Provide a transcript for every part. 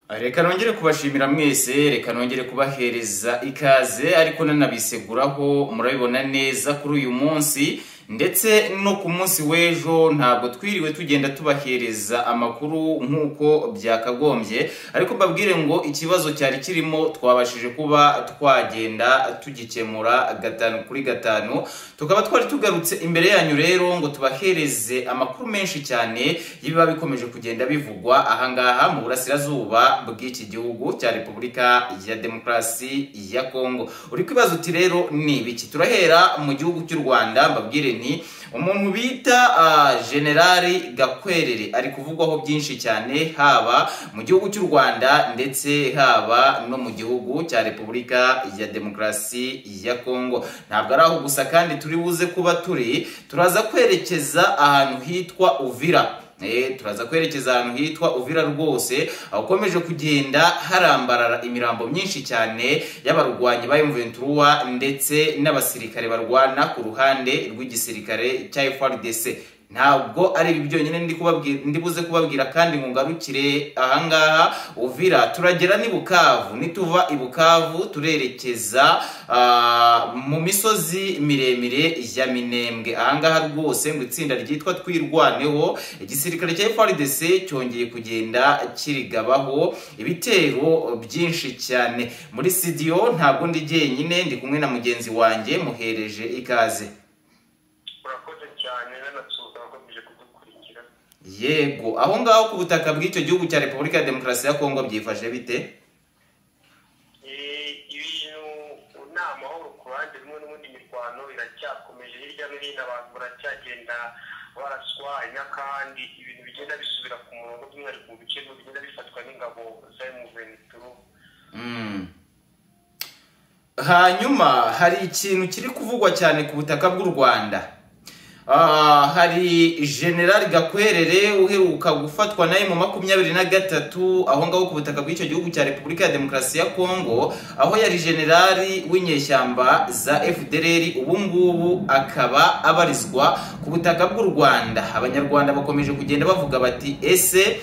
Reka nongere kubashimira mwese, reka nongere kubahereza ikaze, ariko nanabiseguraho murabibona neza kuri uyu munsi ndetse no ku munsi w'ejo ntabwo twiriwe tugenda tubahereza amakuru nk'uko byakagombye, ariko mbabwire ngo ikibazo cyari kirimo twabashije kuba twagenda tugikemura 5 kuri 5. Tukaba twari tugarutse imbere yanyu rero ngo tubahereze amakuru menshi cyane y'ibiba bikomeje kugenda bivugwa ahangaha mu burasirazuba bw'iki gihugu cya Repubulika ya Demokarasi ya Kongo. Uri kwibaza uti rero ni ibiki? Turahera mu gihugu cy'u Rwanda, mbabwire ni umuntu bita Generali Gakwerere ari kuvugwaho byinshi cyane haba mu gihugu cy'u Rwanda ndetse haba no mu gihugu cya Repubulika ya Demokarasi ya Kongo. Ntabwo ari aho gusa kandi turi buze kuba turaza kwerekeza ahantu hitwa Uvira. Turaza kwerekeza ahantu hitwa Uvira rwose, aho kugenda harambarara imirambo myinshi cyane y'abarwanyi ba M23 ndetse n'abasirikare barwana ku ruhande rw'igisirikare cya FARDC. Ntabwo ari ibi byonyine ndibuze kubabwira kandi ngo ngarukire ahangaha Uvira. Turagera ni Bukavu, nituva i Bukavu turerekeza mu misozi miremire ya Minembwe. Ahangaha rwose ngo itsinda ryitwa Twirwaneho, igisirikare cya FARDC cyongeye kugenda kirigabaho ibitero byinshi cyane. Muri studio ntabwo ndi jyenyine, ndi kumwe na mugenzi wanjye muhereje ikaze. Yego, aho ngaho ku butaka bw'icyo gihugu cya Repubulika ya Demokarasi ya Kongo byifashe bite? Ibintu ni amahoro ku ruhande rumwe, n'ubundi mirwano iracyakomeje hirya no hino, abantu baracyagenda baraswa n'akandi, ibintu bigenda bisubira ku murongo, by'umwihariko mu bice bigenda bifatwa n'ingabo za M23. Hanyuma hari ikintu kiri kuvugwa cyane ku butaka bw'u Rwanda. Hari General Gakwerere uheruka gufatwa naye mu 23 aho ngaho ku butaka bw'icyo gihugu cya Repubulika ya Demokarasi ya Kongo, aho yari generali w'inyeshyamba za FDLR, ubu ngubu akaba abarizwa ku butaka bw'u Rwanda. Abanyarwanda bakomeje kugenda bavuga bati ese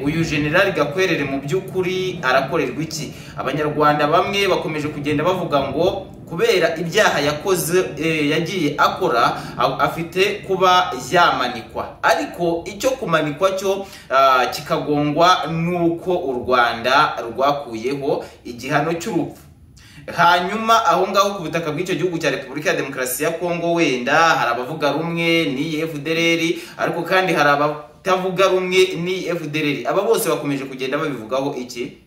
uyu General Gakwerere mu by'ukuri arakorerwa iki? Abanyarwanda bamwe bakomeje kugenda bavuga ngo kubera ibyaha yakoze yagiye akora afite kuba yamanikwa, ariko icyo kumanikwa cyo kikagongwa nuko u Rwanda rwakuyeho igihano cy'urupfu. Hanyuma aho ngaho ku butaka bw'icyo gihugu cya Repubulika ya Demokarasi ya Kongo wenda hari abavuga rumwe ni FDLR, ariko kandi hari abatavuga rumwe ni FDLR. Aba bose bakomeje kugenda babivugaho iki?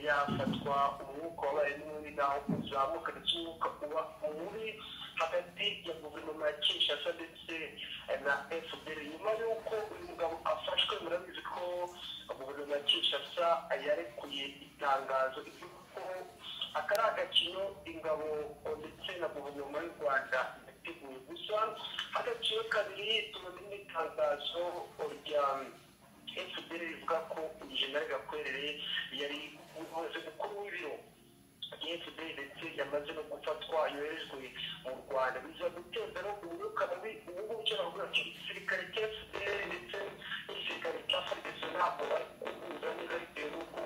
Yafatwa umwuka wabaye n'ubundi naho uzamuka, ndetse umwuka uba mubi hagati ya guverinoma ya Kinshasa ndetse na FDL. Nyuma y'uko uyu mugabo afashwe, murabizi ko guverinoma ya Kinshasa yarekuye itangazo ivuga ko aka ari agakino ingabo ndetse na guverinoma y'u Rwanda yateguye. Gusa hadaciye kabiri tubona indi tangazo rya FDL rivuga ko General Gakwerere yari umuyobozi mukuru w'ibiro FDL ndetse yamaze no gufatwa yoherejwe mu Rwanda. Biza guteza no umwuka mubi. Ubu ngubu icyo navuga cyo igisirikare cya FDL ndetse n'igisirikare cya FARDC ntabwo bari kuhuza neza bitewe n'uko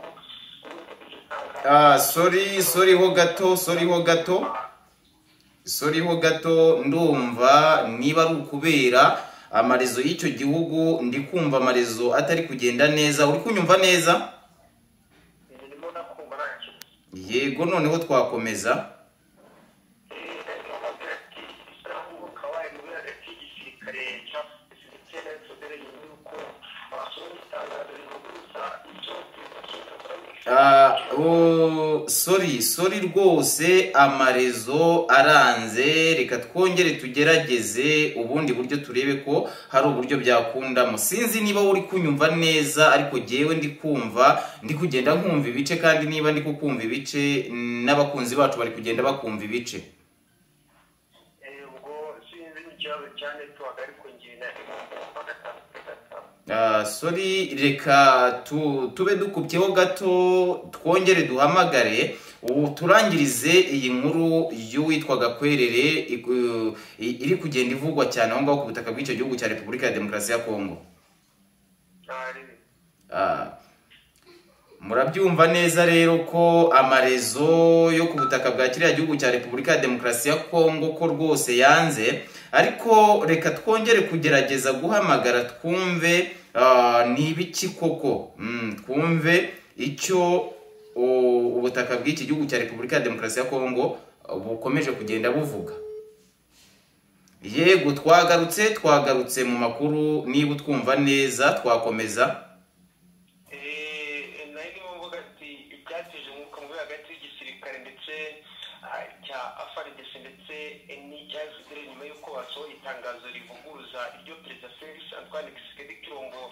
Sorry ho gato, ndumva niba ari ukubera amarezo y'icyo gihugu, ndi kumva amarezo atari kugenda neza. Uri kunyumva neza? Yego, noneho twakomeza. Sorry rwose amarezo aranze, reka twongere tugerageze ubundi buryo turebe ko hari uburyo byakundamo. Sinzi niba uri kunyumva neza, ariko jewe ndi kumva, ndi kugenda nkumva ibice, kandi niba ndi kukumva ibice n'abakunzi bacu bari kugenda bakumva ibice. Sorry, reka tube dukubyeho gato twongere duhamagare. Turangirize iyi nkuru y'uwitwa Gakwerere iri kugenda ivugwa cyane aho ngaho ku butaka bw'icyo gihugu cya Repubulika ya Demokarasi ya Kongo. Murabyumva neza rero ko amarezo yo ku butaka bwa kiriya gihugu cya Repubulika ya Demokarasi ya Kongo ko rwose yanze, ariko reka twongere kugerageza guhamagara twumve ni ibiki koko, twumve icyo ubutaka bw'iki gihugu cya Repubulika ya Demokarasi ya Kongo bukomeje kugenda buvuga. Yego, twagarutse mu makuru, niba utwumva neza twakomeza. Byateje umwuka mubi hagati y'igisirikare ndetse cya FARDC ndetse n'icya FDL nyuma y'uko basohoye itangazo rivuguruza iryo Perezida Felix Antoine Tshisekedi Tshilombo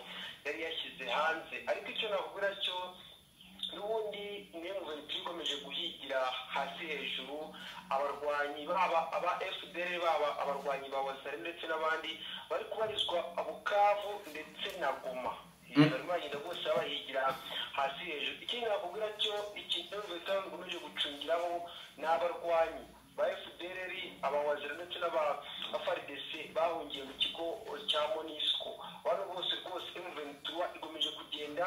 yari yashyize hanze. Ariko icyo navuga cyo n'ubundi M23 ikomeje guhigira hasi hejuru abarwanyi baba aba FDL baba abarwanyi ba Wazalendo ndetse n'abandi bari kubarizwa Bukavu ndetse na Goma. Barimo bagenda bose babahigira hasi hejuru. Ikindi nakubwira cyo ikintu M23 ikomeje gucungiraho ni abarwanyi ba FDLR, aba Wazalendo ndetse n'aba FARDC bahungiye mu kigo cya MONUSCO. Bano bose rwose M23 ikomeje kugenda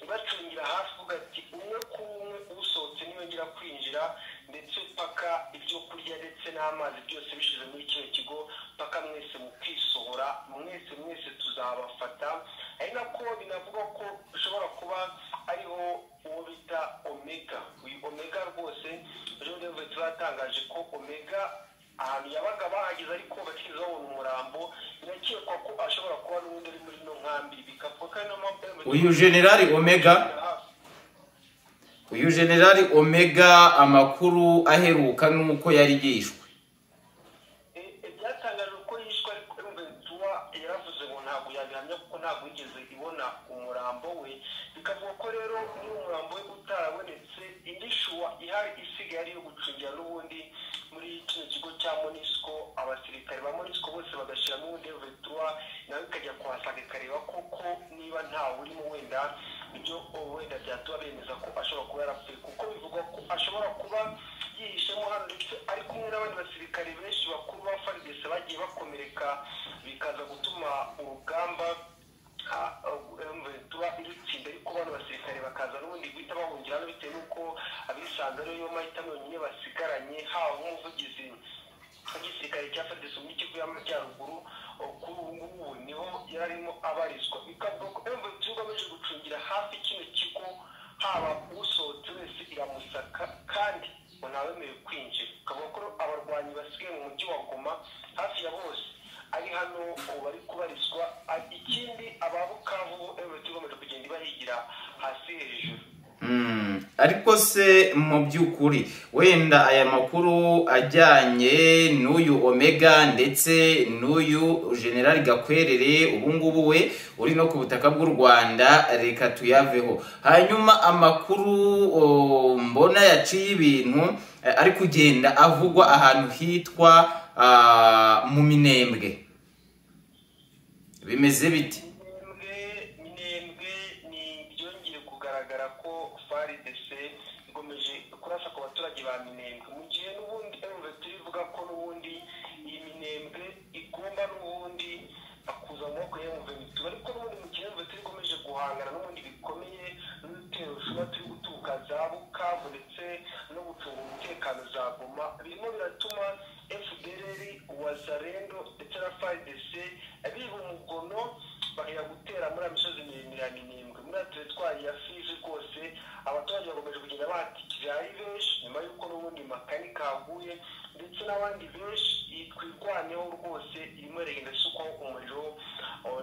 bacungira hafi, uvuga ati umwe ku umwe usohotse niyongera kwinjira, ndetse paka ibyo kurya ndetse n'amazi byose bishize muri kino kigo, paka mwese mukisohora, mwese tuzabafata. Ari nako binavuga ko ushobora kuba ariho uwo bita Omega. Uyu Omega rwose ejo bundi turatangaje ko Omega ahantu yabaga bahageze ariko batigeze babona umurambo, birakekwa ko ashobora kuba n'ubundi ari muri ino nkambi. Bikavuga ko ari no mpamvu Uyu General Omega amakuru aheruka nuko yari yishwe. Byatangajwe ko yishwe, ariko M23 yaravuze ngo ntabwo yabihamya kuko ntabwo yigeze ibona umurambo we. Bikavuga ko rero niba umurambo we utarabonetse, indi shuwa ihari isigaye ari iyo gucungira n'ubundi muri kino kigo cya MONUSCO, abasirikare ba MONUSCO bose bagashyira n'ubundi M23 nawe ikajya kuhasanga ikareba koko niba ntawe urimo, wenda ibyo wenda byatuma bemeza ko ashobora kuba yarapfuye, kuko bivugwa ko ashobora kuba yihishemo hano ndetse ari kumwe n'abandi basirikare benshi bakuru ba FARDC bagiye bakomereka, bikaza gutuma urugamba M23 irutsinda, ariko bano basirikare bakaza n'ubundi guhita bahungira hano bitewe n'uko abisanze ariyo mahitamo yonyine basigaranye. Haba nk'umuvugizi w'igisirikare cya FARDC mu Kivu y'Amajyaruguru kuri ubu ngubu niho yararimo abarizwa. Bikavuga ko M23 ikomeje gucungira hafi kino kigo, haba usohotse wese iramusaka kandi ngo ntawemerewe kwinjira. Bikavuga ko abarwanyi basigaye mu mujyi wa Goma hafi ya bose ari hano bari kubarizwa. Ikindi aba Bukavu M23 ikomeje kugenda ibahigira hasi hejuru. Ariko se mu by'ukuri wenda aya makuru ajyanye n'uyu Omega ndetse n'uyu General Gakwerere ubu ngubu we uri no ku butaka bw'u Rwanda, reka tuyaveho. Hanyuma amakuru mbona yaciye ibintu ari kugenda avugwa ahantu hitwa mu Minembwe, bimeze bite? Minembwe ni byongeye kugaragara ko FARDC ikomeje kurasa ku baturage ba Minembwe, mu gihe n'ubundi M23 ivuga ko n'ubundi iyi Minembwe igomba n'ubundi kuza mu maboko ya M23, ariko n'ubundi mu gihe M23 ikomeje guhangana n'ubundi bikomeye n'ibitero bishobora turi guturuka za Bukavu ndetse no gucunga umutekano za Goma, birimo biratuma FDLR, Wazalendo ndetse na FARDC biba umugono bakajya gutera muri misozi miremire ya Minembwe, muri teritwari ya Fizi. Rwose abaturage bakomeje kugenda bahatikira ari benshi nyuma y'uko n'ubundi makanika haguye ndetse n'abandi benshi. Twirwaneho rwose irimo iragenda isukwaho umuriro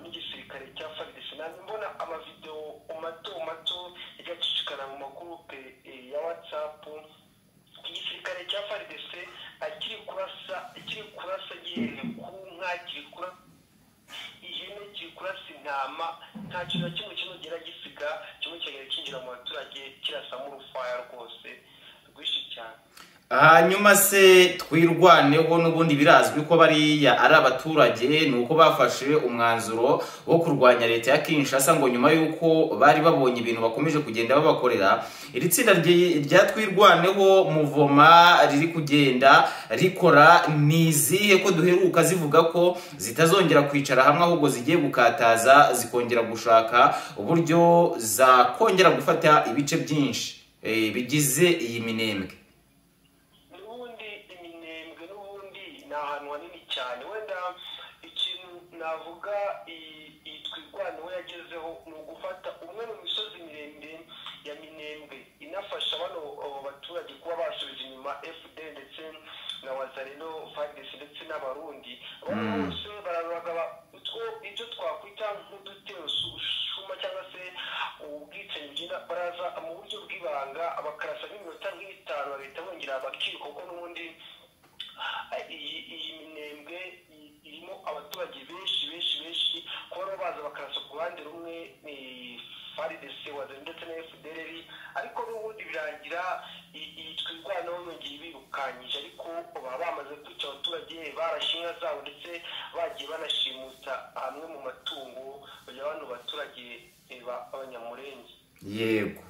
n'igisirikare cya FARDC. Nanjye mbona amavideo mato mato yacicikana mu magurupe ya WhatsApp, igisirikare cya FARDC kiri kurasa gihereye ku nka, kiri kurasa ihene, kiri kurasa intama, nta kintu na kimwe kinogera gisiga, kimwe cyagera kinjira mu baturage kirasamo urufaya rwose rwinshi cyane. Hanyuma se Twirwaneho n'ubundi birazwi ko bariya ari abaturage, ni uko bafashe umwanzuro wo kurwanya leta ya Kinshasa ngo nyuma y'uko bari babonye ibintu bakomeje kugenda babakorera. Iri tsinda rya Twirwaneho muvoma riri kugenda rikora ni izihe, ko duheruka zivuga ko zitazongera kwicara hamwe ahubwo zigiye gukataza zikongera gushaka uburyo zakongera gufata ibice byinshi bigize iyi Minembwe? N'ubundi Iminembwe n'ubundi ni ahantu hanini cyane. Wenda ikintu navuga iyi Twirwaneho yagezeho ni ugufata umwe mu misozi miremire ya Minembwe, inafasha bano baturage kuba basubiza inyuma FD ndetse na Wazalendo, FARDC ndetse n'Abarundi. Bano bose barabagaba ibyo twakwita nk'udutero shuma cyangwa se ubwicanyi bugenda baraza mu buryo bw'ibanga, bakarasa nk'iminota nk'itanu bagahita bongera bakiruka, kuko n'ubundi iyi Minembwe irimo abaturage benshi benshi benshi. Kuba baza bakarasa ku ruhande rumwe ni FARDC, Wazalendo ndetse na FDLR, ariko n'ubundi birangira iyi Twirwaneho yongeye ibirukanyije, ariko baba bamaze kwica abaturage, barashe inka zabo ndetse bagiye banashimuta amwe mu matungo ya bano baturage b'Abanyamurenge. Yego,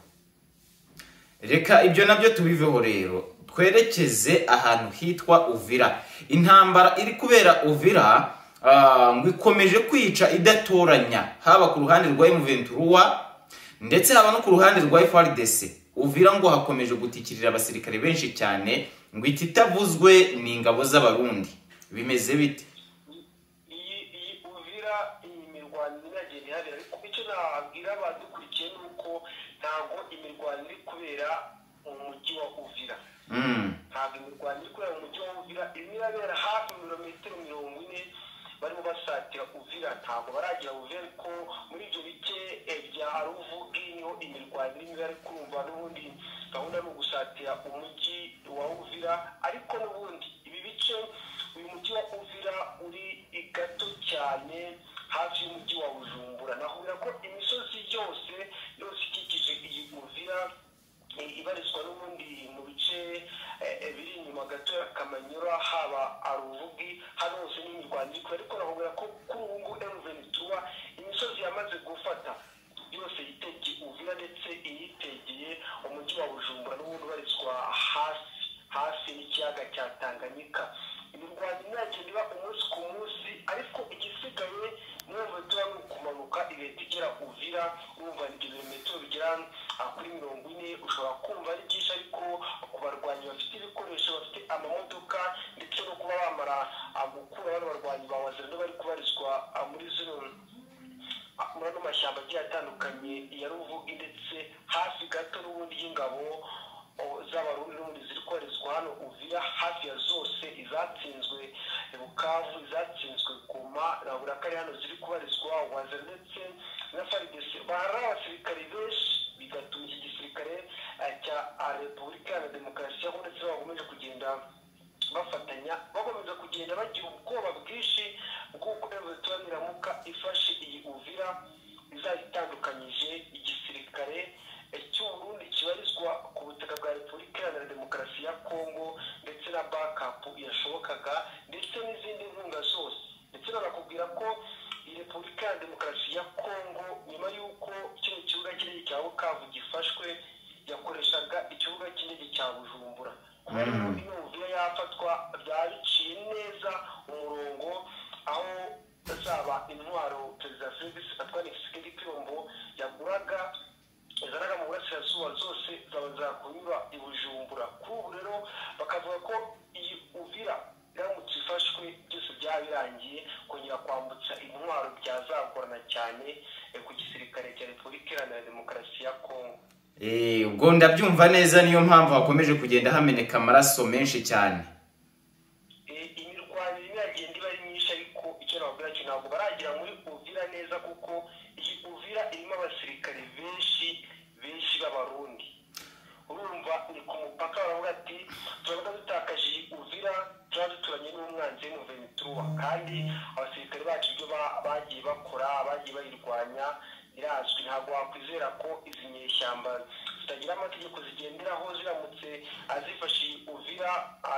reka ibyo nabyo tubiveho rero, twerekeze ahantu hitwa Uvira. Intambara iri kubera Uvira ngo ikomeje kwica idatoranya, haba ku ruhande rwa M23 ndetse haba no ku ruhande rwa FARDC. Uvira ngo hakomeje gutikirira abasirikare benshi cyane, ngo ikitavuzwe ni ingabo z'Abarundi. Bimeze bite? Iyi Uvira, iyi mirwano iragenda ihabera, ariko icyo nabwira abadukurikiye ni uko ntabwo imirwano iri kubera mu mujyi wa Uvira. Ntabwo imirwano iri kubera mu mujyi wa Uvira, irimo irabera hafi ibirometero 40 barimo basatira Uvira. Ntabwo baragera Uvira, ariko muri ibyo bice bya Ruvugi niho imirwano irimo ibera. Kumva n'ubundi gahunda ni ugusatira umujyi wa Uvira, ariko n'ubundi ibi bice, uyu mujyi wa Uvira uri gato cyane hafi y'umujyi wa Bujumbura. Nakubwira ko imisozi yose yose ikikije iyi Uvira ibarizwa n'ubundi mu bice biri inyuma gato ya Kamanyura, haba Aruvugi, hano hose n'imirwano iri, ariko nakubwira ko kuri ubu ngubu M23 imisozi yamaze gufata yose yitegeye Uvira ndetse iyitegeye umujyi wa Bujumbura, n'ubundi ubarizwa hafi hafi n'ikiyaga cya Tanganyika. Imirwano iragenda iba umunsi ku munsi, ariko igisigaye n'ubu tuba ni ukumanuka igahita igera Uvira. Urumva ibyo birometero bigera kuri 40, ushobora kumva ari byinshi, ariko ku barwanyi bafite ibikoresho, bafite amamodoka ndetse no kuba bamara gukura bano barwanyi ba Wazalendo bari kubarizwa muri zino muri ano mashyamba agiye atandukanye ya Ruvugi, ndetse hafi gato n'ubundi y'ingabo z'Abarundi n'ubundi ziri kubarizwa hano Uvira hafi ya zose, izatsinzwe Bukavu, izatsinzwe Goma na Burakari, hano ziri kubarizwa Wazalendo ndetse na FARDC. Bahari abasirikare benshi, bigatuma iki gisirikare cya Repubulika Iharanira Demokarasi ya Kongo ndetse bakomeje kugenda bafatanya, bakomeza kugenda bagira ubwoba bwinshi bw'uko M23 niramuka ifashe iyi Uvira izajya itandukanyije igisirikare cy'u Burundi kibarizwa ku butaka bwa Repubulika Iharanira Demokarasi ya Kongo ndetse na backup yashobokaga ndetse n'izindi nkunga zose. Ndetse banakubwira ko iyi Repubulika Iharanira Demokarasi ya Kongo nyuma y'uko kino kibuga cy'indege cya Bukavu gifashwe, yakoreshaga ikibuga cy'indege cya Bujumbura. Kuba rero ino Uvira yafatwa byaba biciye neza umurongo aho zaba intwaro Perezida Felix Antoine Tshisekedi Tshilombo yaguraga yazanaga mu burasirazuba zose zabanza kunyura i Bujumbura. Kuri ubu rero bakavuga ko iyi Uvira iramutse ifashwe byose byaba birangiye, kongera kwambutsa intwaro byazagorana cyane ku gisirikare cya Repubulika Iharanira Demokarasi ya Kongo. Ubwo ndabyumva neza, niyo mpamvu hakomeje kugenda hameneka amaraso menshi cyane. Imirwano iragenda iba ari myinshi, ariko icyo nababwira cyo ntabwo baragera muri Uvira neza, kuko iyi Uvira irimo abasirikare benshi benshi b'Abarundi. Urumva ni ku mupaka, baravuga ati turabona dutakaje iyi Uvira tuba duturanye n'umwanzi M23, kandi abasirikare bacu ibyo bagiye bakora, bagiye bayirwanya birazwi. Ntabwo wakwizera ko izi nyeshyamba zitagira amategeko zigenderaho, ziramutse azifashe Uvira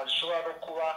zishobora no kuba